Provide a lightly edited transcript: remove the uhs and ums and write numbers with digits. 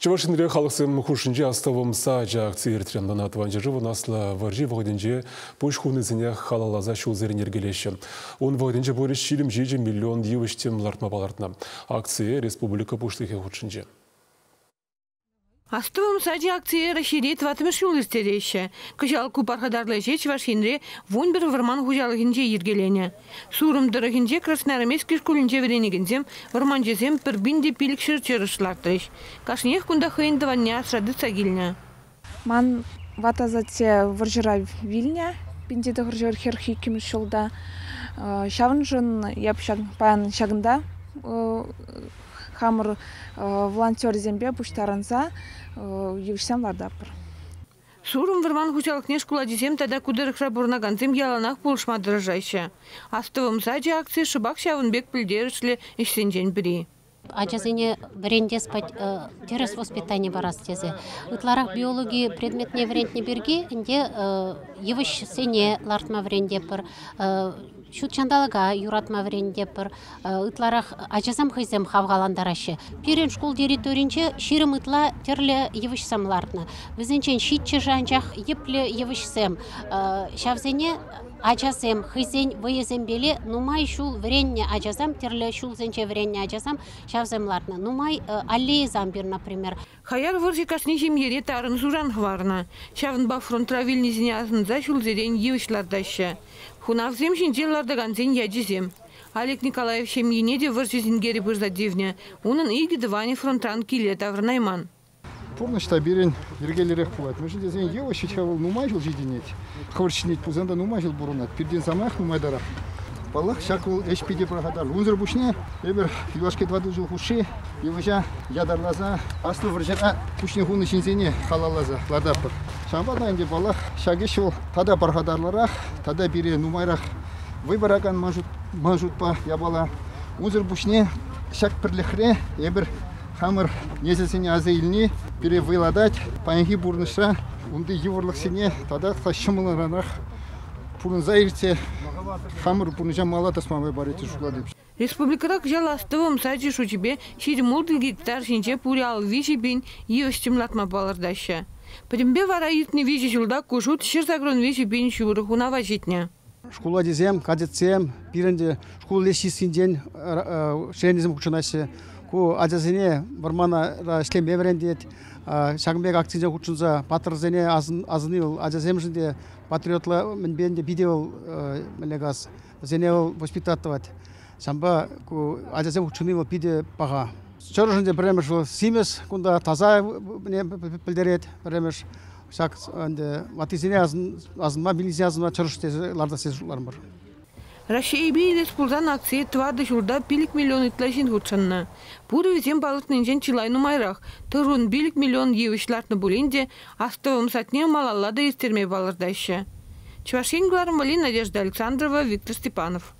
Чӑваш Енре халӑхсем хушшинче Астӑвӑм сачӗ акци иртрӗ. Ӑна Тӑван ҫӗршывӑн Аслӑ вӑрҫи вӑхӑтӗнче пуҫ хунисене халалласа ҫулсерен йӗркелеҫҫӗ. Ун вӑхӑтӗнче пурӗ 27 миллион йывӑҫ-тӗм лартма палӑртнӑ. Акцие республика Пуҫлӑхӗ хутшӑнчӗ. Астӑвӑм сачӗ акцие Раҫҫейре тӑваттӑмӗш ҫул ирттереҫҫӗ. Кӑҫал ку пархатарлӑ ӗҫе Чӑваш Енре 11 вӑрман хуҫалӑхӗнче йӗркеленӗ. Сурӑм тӑрӑхӗнче Красноармейски шкулӗнче вӗренекенсем вӑрманҫӑсем 1500 чӑрӑш лартрӗҫ. Кашниех кунта хӑйӗн тӑванне асра тытса килнӗ. Ман ват асатте вӑрҫӑра вилнӗ 1942 ҫулта. Ҫавӑншӑн эп паян ҫакӑнта хамӑр волонтерсемпе пуҫтарӑнса йывӑҫсем лартатпӑр. Сурӑм вӑрман хуҫалӑхне шкул ачисем тата ку тӑрӑхра пурӑнакансем яланах пулӑшма тӑрӑшаҫҫӗ. Астӑвӑм сачӗ акци шӑпах ҫавӑн пек пӗлтерӗшлӗ ӗҫсенчен пӗри. Ачасене вӗрентес тӗрӗс воспитани парас тесе ытларах биологи предметне вӗрентнӗ пирки ӗнтӗ йывӑҫсене лартма вӗрентетпӗр, ҫут ҫанталӑка юратма вӗрентетпӗр. Ытларах ачасем хӑйсем хавхалантараҫҫӗ. Пирӗн шкул территоринче 20 ытла тӗрлӗ йывӑҫсем лартнӑ. Вӗсенчен ҫиччӗшӗ анчах йӗплӗ йывӑҫсем. Ҫавсене ачасем хӑйсен вӑйӗсемпеле нумай ҫул вӗреннӗ ачасем, тӗрлӗ ҫулсенче вӗреннӗ ачасем ҫавсем лартнӑ. Нумай аллейӑсем пир, например. Хаяр вӑрҫӑ кашни ҫемьере тарӑн суран хӑварнӑ. Ҫавӑнпа фронтра вилнисене асӑнса ҫулсерен йывӑҫ лартаҫҫӗ. Хунавсем ҫинче лартакансен ячӗсем. Олег Николаев ҫемйине те вӑрҫӑ синкерӗ пырса тивнӗ. Унӑн икӗ тӑванӗ фронтран киле таврӑнайман. Пурнӑҫ та пирӗн йӗркеллӗрех пулать. Мӗншӗн тесен йывӑҫ ҫитхе вӑл нумай ҫул ҫитӗнет. Хӑвӑрт ҫитӗнет пулсан та нумай ҫул пурӑнать. Пиртен самаях нумайтарах. Паллах, ҫак вӑл ӗҫ питӗ пархатарлӑ. Унсӑр пуҫне эпир юлашки тӑватӑ ҫул хушши йывӑҫа ятарласа Аслӑ вӑрҫӑра пуҫне хунӑ ҫынсене халалласа лартатпӑр. Ҫавӑнпа та ӗнтӗ, паллах, ҫак ӗҫ вӑл тата пархатарлӑрах, тата пире нумайрах вӑй паракан ман шутпа япала. Унсӑр пуҫне ҫак пӗрлӗхре эпир хамӑр несӗлсене аса илни пире вӑйлатать. Паянхи пурнӑҫра унти йывӑрлӑхсене татах та ҫӑмӑллӑнрах пурӑнса иртсе хамӑр пурнӑҫа мала тӑсма май парать тесе шутлатӑп. Республикӑра кӑҫал Астӑвӑм сачӗ шучӗпе 26 гектар ҫинче пурӗ 53 пин йывӑҫ-тӗм лартма палӑртаҫҫӗ. Пӗтӗмпе вара иртнӗ виҫӗ ҫулта ку шут 183 пин ҫурӑ хунава ҫитнӗ. Шкул ачисем, кадетсем пирӗн те шкул лесничествинчен членӗсем хутшӑнаҫҫӗ. Ку ачасене вӑрмана ӗҫлеме вӗрентет. Ҫакӑн пек акцисене хутшӑнса паттӑрсене асӑнни вӑл ачасемшӗн те патриотла мӗнпе те питӗ вӑл мӗнле калас, вӗсене вӑл воспитать тӑвать. Ҫавӑнпа ку ачасем хутшӑнни вӑл питӗ паха. Чӑрӑшӑн те пӗрремӗш вӑл симӗс кунта таса пӗлтерет пӗрремӗш. Ҫак ӗнтӗ ваттисене асӑнма, вилнисене асӑнма чӑрӑш тесе лартас тесе шутларӑмӑр. Раҫҫейпе илес пулсан акцие тӑватӑ ҫулта 5 миллион ытла ҫын хутшӑннӑ. Пурӗ вӗсем палӑртнинчен чылай нумайрах, 95 миллион йывӑҫ лартнӑ пулин те Астӑвӑм садне малалла та ирттерме палӑртаҫҫӗ. Чӑваш Ен кӑларӑмӗ Надежда Александрова, Виктор Степанов.